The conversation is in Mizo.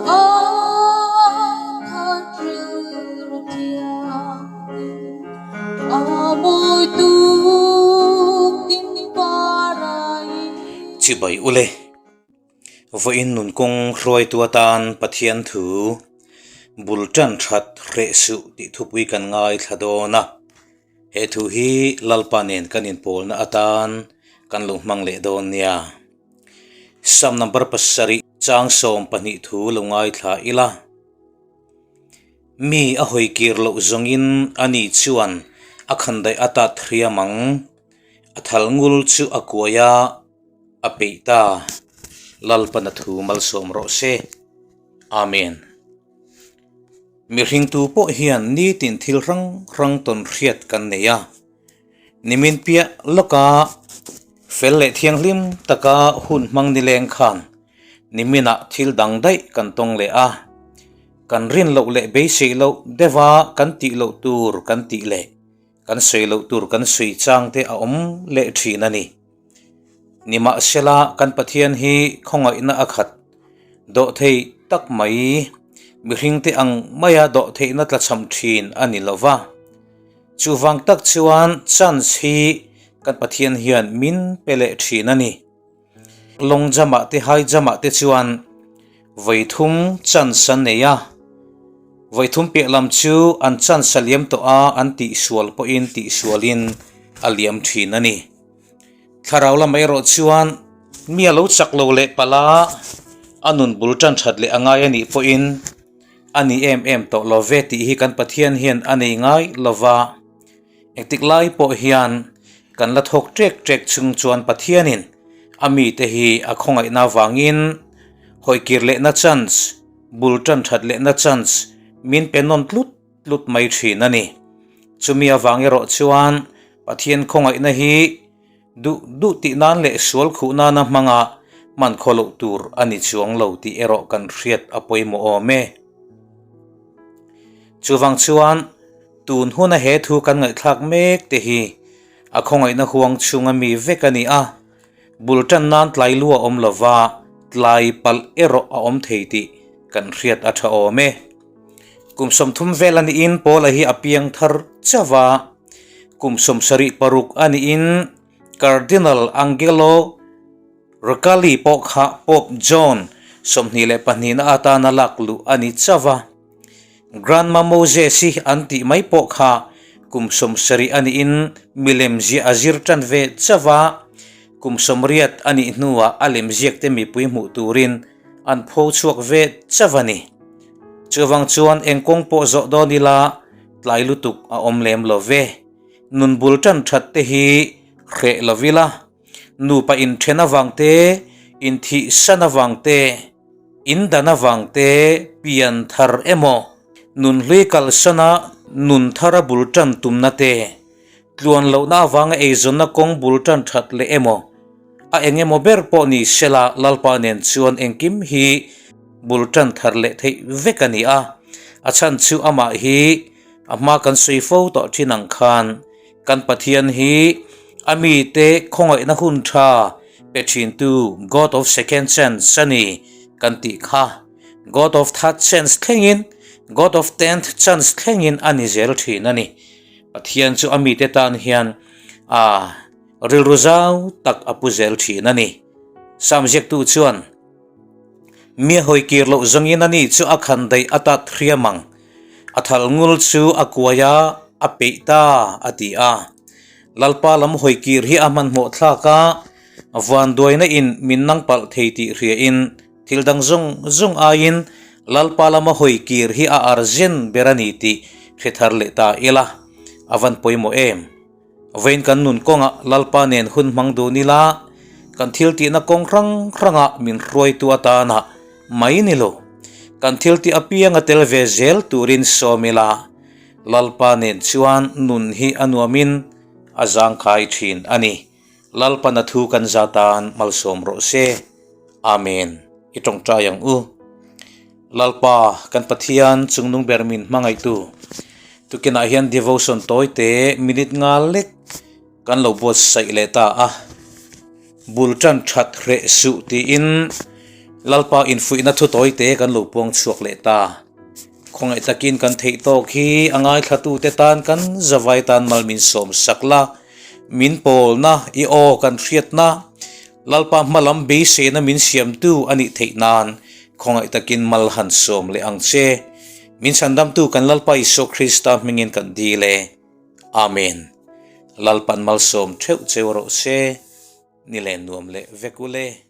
Ai khat rilru thianghlim a mawi tuk ding parai. Chibai ule. Vawiin nun kawng hruaitu atan Pathian thu bul tan that hreh suh tih thupui kan ngaithla dawn a. He thu hi Lalpa nen kan inpawlna atan kan lo hmang leh dawn nia. Sam number pasarih chang 12 thu lo ngaithla ila. Mi a hawi kir loh zawngin ani chuan a khandaih a tat hriam ang. A thal ngul chu a kuai a, a peih ta. Lalpana thu malsawm rawh se. Amen. Mihring tu pawh hian nitin thil hrang hrang tawn hriat kan nei a. Nimin piah lawka fel leh thianghlim taka hun hmang nileng khan niminah thil dang daih kan tawng leh a. Kan rin loh leh beisei loh deuha kan tih loh tur kan tih leh kan sawi loh tur kan sawi chang te a awm leh thin a ni. Nimahsela kan Pathian hi khawngaihna a khat dawhthei tak mai, mihringte ang maia dawhtheihna tlachham thin a ni lo va. Chuvang tak chuan chance hi kan Pathian hian min pe leh thin a ni. Long jump-ah te high jump-ah te chuan vawi thum chance an nei a, vawi thum piah lam chu an chance a liam tawh a, an tihsual pawhin tihsualin a liam thin a ni. Thlarau lamah erawh chuan mi a lo chak lo leh palh a, a nun bul tan that leh a ngai a nih pawhin a ni em em tawh lo ve tih hi kan Pathian hian a nei ngai lo va. Engtik lai pawh hian kan la thawk ṭek ṭek chung chuan Pathianin a mite hi a khawngaihna avangin hawikir lehna chance, bul tan that lehna chance min pe nawn tlut tlut mai thin a ni. Chumi avang erawh chuan Pathian khawngaihna hi duh duh tih nan leh sual khuh nana hmanga hman khaw loh tur a ni chuang lo tih erawh kan hriat a pawimawh awm e. Chuvang chuan tun huna he thu kan ngaihthlak mek te hi a khawngaihna huang chhunga mi vek a ni a, bul tan nan tlai lu a awm lova tlai palh erawh a awm thei tih kan hriat a tha awm e. Kum 30 vel a niin Paula hi a piang thar chauh a, kum 76 a niin Cardinal Angelo Roccalli pawh kha Pope John 22 na atana lak luh a ni chauh a. Grandma Moses hi an tih mai pawh kha kum 70 a niin milem ziah a zir tan ve chauh a, kum 80 a nih hnuah a lemziak te mipui hmuh turin an pho chhuak ve chauh a ni. Chuvang chuan eng kawng pawh zawh dawn ila tlai lutuk a awm lem lo ve. Nun bul tan that te hi hreh lo ila, nupa inthen avang te, inthih san avang te, in dan avang te pian thar emaw, nun hlui kalsana nun thara bul tan tumna te, tluan lohna avanga eizawnna kawng bul tan that leh emaw, A eng emaw ber pawh ni sela Lalpa nen chuan engkim hi bul tan thar leh theih vek a ni a, a chhan chu amah hi a hma kan sawi fo tawh thin ang khan kan Pathian hi a mite khawngaihna hun tha pe thintu God of second chance a ni kan tih kha God of third chance thlengin God of tenth chance thlengin a ni zel thin a ni. Pathian chu a mite tan hian a. Rilru zau tak a pu zel thin a ni. Sam ziaktu chuan, Mi a hawi kir loh zawngin a ni chu a khan daih a tat hriam ang. A thal ngul chu a kuai a, a peih ta, a ti a. Lalpa lam hawi kir hi a hmanhmawh thlak a, vanduaina in min nang palh thei tih hriain thil dang zawng zawng aiin Lalpa lama hawi kir hi a arzen ber a ni tih hre thar leh ta ila, a van pawimawh em? Vawiin kan nun kawngah Lalpa nen hun hmang dun ila, kan thil tihna kawng hrang hrangah min hruaitu atana mai ni lo. Kan thil tih apianga tel ve zel turin sawm ila, Lalpa nen chuan nun hi a nuamin a zangkhai thin a ni. Lalpana thu kan za tan malsawm rawh se. Amen. I tawngtai ang u. Lalpa, kan Pathian chungnung ber min hmangaihtu. Tukinah hian devotion tawi te minute nga lek kan lo buatsaih leh ta a. Bul tan that hreh suh tiin Lalpa infuihna thu tawi te kan lo puang chhuak leh ta. Khawngaih takin kan theih tawk hi a ngaithlatute tan kan zavai tan mal min sawm sak la, min pawlna i aw kan hriatna, Lalpa hmalam beiseina min siamtu a nih theih nan khawngaih takin mal han sawm leh ang che. Min chhandamtu kan Lalpa Isua Krista hmingin kan dil e. Amen. Lalpan malsawm theuh cheu rawh se. Ni len nuam leh vek u le.